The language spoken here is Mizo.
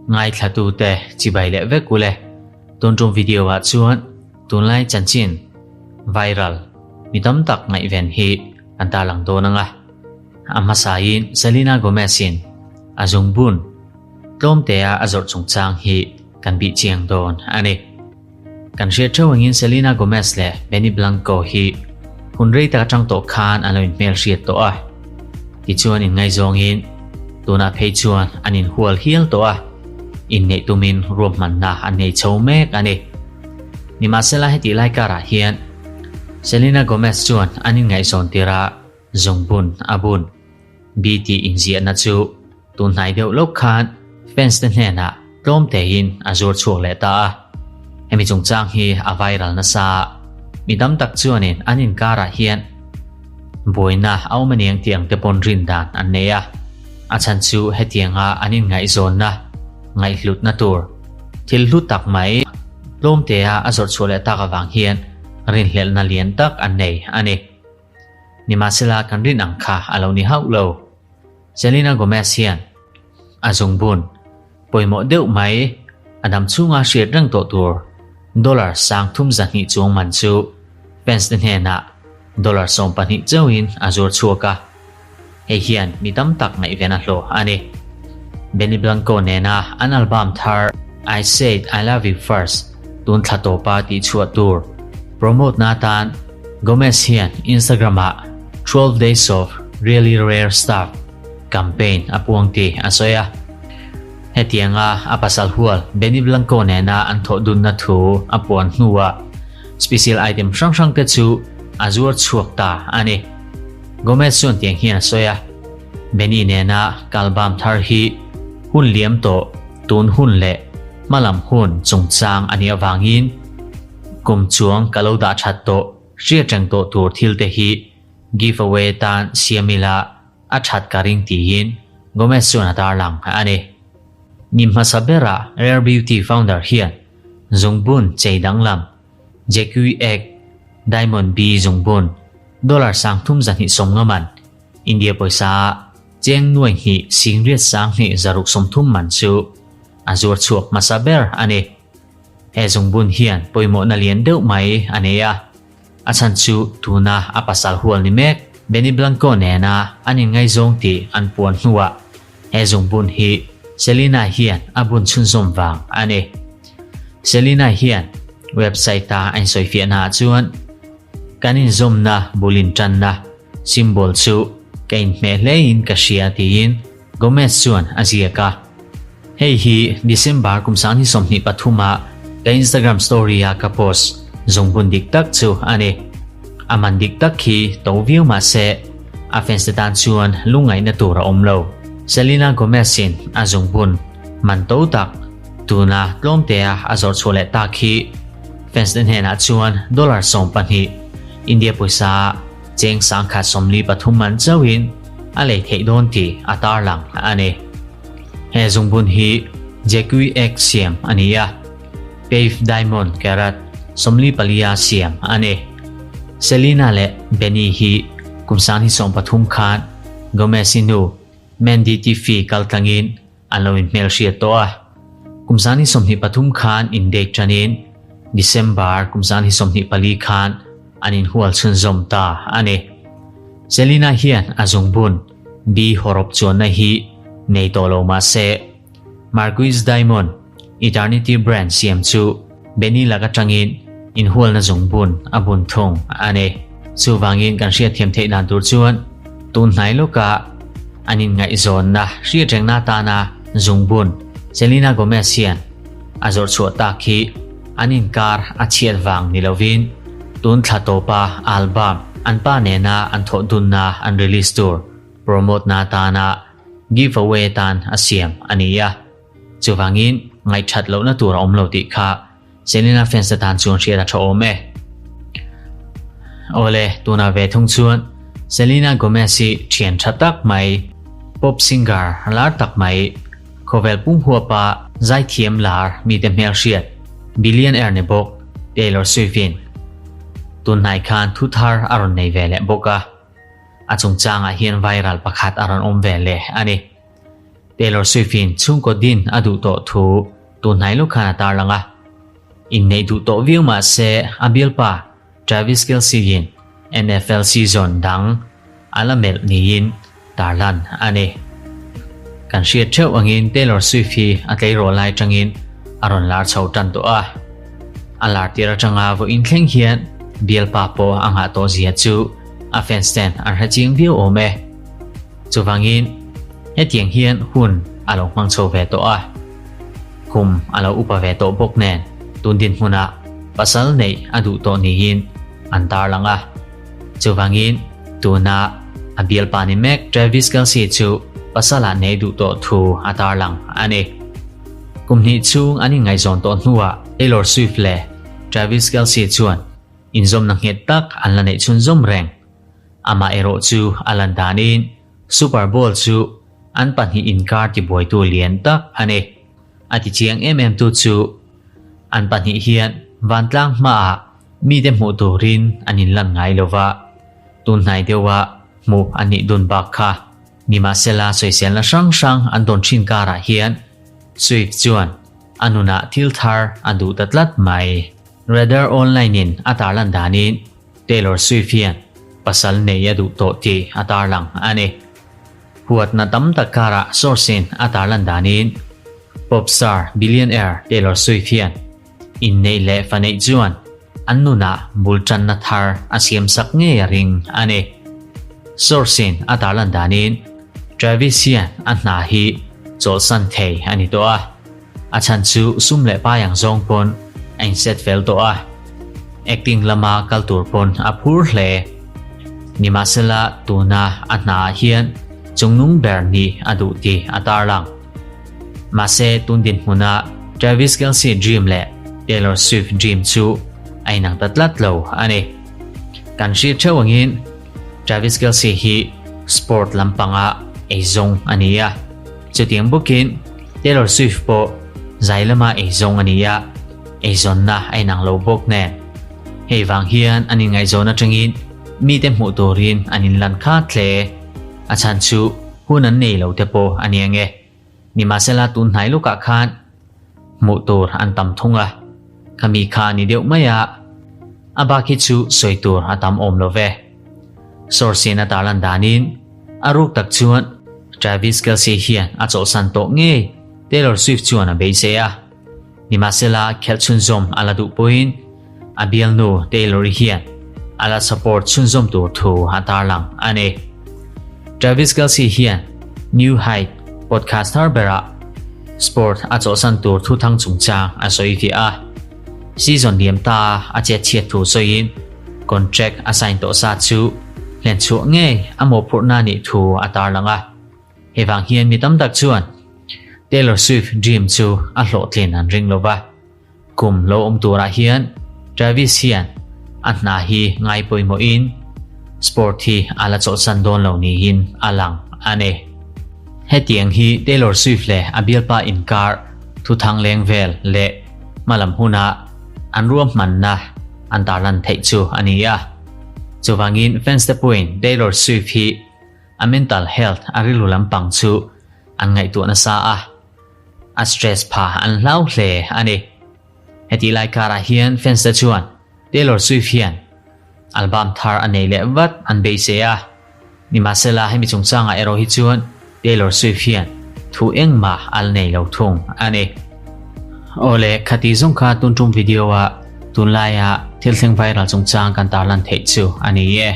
Ngaithlatute chibai leh vek ule. Tun tum video ah chuan tunlai chanchin viral mi tam tak ngaihven hi an tarlang dawn ang a. A hmasain Selena Gomez in a zungbun tlawmtea a zawrh chungchang hi kan bih chiang dawn a ni. Kan hriat theuh angin Selena Gomez leh Benny Blanco hi hun rei tak atang tawh khan an lo inhmel hriat tawh a. Tichuan inngaizawngin tunah phei chuan an inhual hial tawh a, inneih tumin ruahmanna an nei chho mek a ni. Nimahsela hetih lai karah hian Selena Gomez chuan an inngaihzawn tirh a zungbun a bun. BT inziahna chu tun hnai deuh lawk khan fans te hnenah tlawm tein a zuar chhuak leh ta a. Hemi chungchang hi a viral nasa a, mi tam tak chuanin an inkarah hian buaina a awm aniang tih ang te pawn rin dan an nei a. A chhan chu hetianga an inngaihzawnna ngaihhlutna tur thil hlu tak mai tlawm tea a zawrh chhuah leh tak avang hian rinhlelhna lian tak an nei a ni. Nimahsela kan rin ang kha a lo ni hauh lo. Selena Gomez hian a zungbun pawimawh deuh mai a dam chhunga hriat reng tawh tur dollar 3200 chuang man chu fans te hnenah dollar 12 chauhin a zuar chhuak a, hei hian mi tam tak ngaihven a hlawh a ni. Benny Blanco nena an album thar I Said I Love You First tun thla tawpa tihchhuah tur promote na atan Gomez hian Instagram-ah 12 Days of Really Rare Stuff campaign a puang tih a sawi a. Hetianga a pasal hual Benny Blanco nena an thawh dunna thu a puan hnuah special item hrang hrangte chu a zuar chhuak ta a ni. Gomez chuan tiang hian a sawi a, Benny nena kalbam thar hi hun liam tawh tun hun leh hmalam hun chungchang a nih avangin kum chuang ka lo dah that tawh hriat reng tawh tur thil te hi giveaway tan siam ila a that ka ring tiin Gomez chuan a tarlang a ni. Ni hmasa berah Rare Beauty founder hian zungbun chei danglam Jacqui Egg Diamond B zungbun dollar 3250 man India pawisa cheng nuai hnih singriat sang hnih zaruk 30 man chu a zuar chhuak hmasa ber a ni. He zungbun hian pawimawhna lian deuh mai a nei a, a chhan chu tuna a pasal hual ni mek Benny Blanco nena an inngaizawng tih an puan hnuah he zungbun hi Selena hian a bun chhunzawm vang a ni. Selena hian website a a insawifiahnaah chuan kan inzawmna bul intanna symbol chu ka inhmeh hlein ka hria tiin Gomez chuan a ziak a. Hei hi December kum 2023 a ka Instagram story a ka post zungbun dik tak chu a ni. A man dik tak khi to viau mah se a fans te tan chuan lungngaihna tur a awm lo. Selena Gomez in a zungbun man to tak tuna tlawmtea a zawrh chhuah leh tak hi fans te hnenah chuan dollar 12 India pawisa cheng 1043 man chauhin a lei theih dawn tih a tarlang a ni. He zungbun hi JQX siam a ni a, Pave Diamond carat 44 siam a ni. Selena leh Benny hi kum 2013 khan Gomez-i nu Mandy Tiffy kaltlangin an lo inhmelhriat tawh a. Kum 2023 khan indate tanin December kum 2024 khan an inhual chhunzawm ta a ni. Selena hian a zungbun B hawrawp chuanna hi nei tawh lo mah se Marquis Diamond Eternity brand siam chu Benny lak atangin inhualna zungbun a bun thung a ni. Chuvangin kan hriatthiam theih dan tur chuan tun hnai lawka an inngaihzawnna hriat rengna atana zungbun Selena Gomez hian a zawrh chhuah tak hi an inkar a chhiat vang ni lovin tun thla tawpa album an pa nena an thawh dunna an release tur promote na atana giveaway tan a siam a ni a. Chuvangin ngaihthat lohna tur a awm lo tih kha Selena fans te tan chuan hriat a tha awm e. Awle, tuna ve thung chuan Selena Gomez hi thian tha tak mai, pop singer lar tak mai, khawvel pum huapa zaithiam lar mite hmel hriat billionaire ni bawk Taylor Swift in tun hnai khan thu thar a rawn nei ve leh bawk a. A chungchangah hian viral pakhat a rawn awm ve leh a ni. Taylor Swift-in chhungkaw din a duh tawh thu tun hnai lawk khan a tarlang a. Inneih duh tawh viau mah se a bialpa Travis Kelce-in NFL season dang a la melh niin tarlan a ni. Kan hriat theuh angin Taylor Swift hi a tleirawl lai atangin a rawn lar chho tan tawh a. A lar tir atanga vawiin thleng hian bialpa pawh a nghah tawh zia chu a fans ten an hre chiang viau awm e. Chuvangin hetiang hian hun a lo hmang chho ve tawh a. Kum a lo upa ve tawh bawk nen tun dinhmunah pasal neih a duh tawh niin an tarlang a. Chuvangin tuna a bialpa ni mek Travis Kelce chu pasala nei duh tawh thu a tarlang a ni. Kum hnih chhung an inngaihzawn tawh hnuah Taylor Swift leh Travis Kelce chuan inzawmna nghet tak an la neih chhunzawm reng. Amah erawh chu a lan danin Super Bowl chu an pahnih inkar tibuaitu lian tak a ni. A tichiang em em tu chu an pahnih hian vantlang hmaah Mite hmuh turin an inlan ngai lo va, tun hnai deuha hmuh an nih dun bak kha. Nimahsela sawiselna hrang hrang an dawn thin karah hian Swift chuan a nunah thil thar a duh ta tlat mai. Radar Online-in a tarlan danin Taylor Swift hian pasal nei a duh tawh tih a tarlang a ni. Huatna tam tak karah source-in a tarlan danin pop star billionaire Taylor Swift hian Inneih leh fa neih chuan an nunah bul tanna thar a siamsak ngei a ring a ni. Source-in a tarlan danin Travis hian a hna hi chawlhsan thei a ni tawh a, a chhan chu sum leh pai ang zawng pawn a inset fel tawh a, acting lama kal tur pawn a phur hle. Nimahsela tuna a hnaah hian chungnung ber nih a duh tih a tarlang. Mahse, tun dinhmuna Travis Kelce dream leh Taylor Swift dream chu a inang ta tlat lo a ni. Kan hriat theuh angin Travis Kelce hi sport lampanga eizawng a ni a, chutiang bawkin Taylor Swift pawh zai lama eizawng a ni a, eizawnna a inang lo bawk nen. Hei vang hian an inngaihzawn atangin mite hmuh turin an inlan khat hle. A chhan chu hun an nei lo te pawh a ni ange. Nimahsela tun hnai lukah khan hmuh tur an tam thung a, khami kha a ni deuh mai a, a bak hi chu sawi tur a tam awm lo ve. Source-in a tarlan danin a ruk tak chuan Travis Kelce hian a chawlhsan tawh ngei Taylor Swift chuan a beisei a. Nimahsela khelh chhunzawm a la duh pawhin a bialnu Taylor-i hian a la support chhunzawm tur thu a tarlang a ni. Travis Kelce hian New Height podcast thar berah sport a chawlhsan tur thu thang chungchang a sawi viah a. Season liam ta a chet chhiat thu sawiin contract a sign tawh sa chu hlenchhuah ngei a mawhphurhna nih thu a tarlang a. Hei vang hian mi tam tak chuan Taylor Swift dream chu a hlawhtlin an ring lo va, kum lo awm turah hian Travis hian a hna hi ngai pawimawhin sport hi a la chawlhsan dawn lo niin a lang a ni. Hetiang hi Taylor Swift leh a bialpa inkar thuthang leng vel leh hmalam huna an ruahmanna an tarlan theih chu a ni a. Chuvangin fans te pawhin Taylor Swift hi A mental health a rilru lampang chu an ngaihtuah nasa a, a stress pha an hlau hle a ni. Hetih lai karah hian fans te chuan Taylor Swift hian album thar a nei leh vat an beisei a, nimahsela hemi chungchangah erawh hi chuan Taylor Swift hian thu engmah a la nei lo thung a ni. Awle, khati zawng kha tun tum video ah tunlaia thil thleng viral chungchang kan tarlan theih chu a ni e.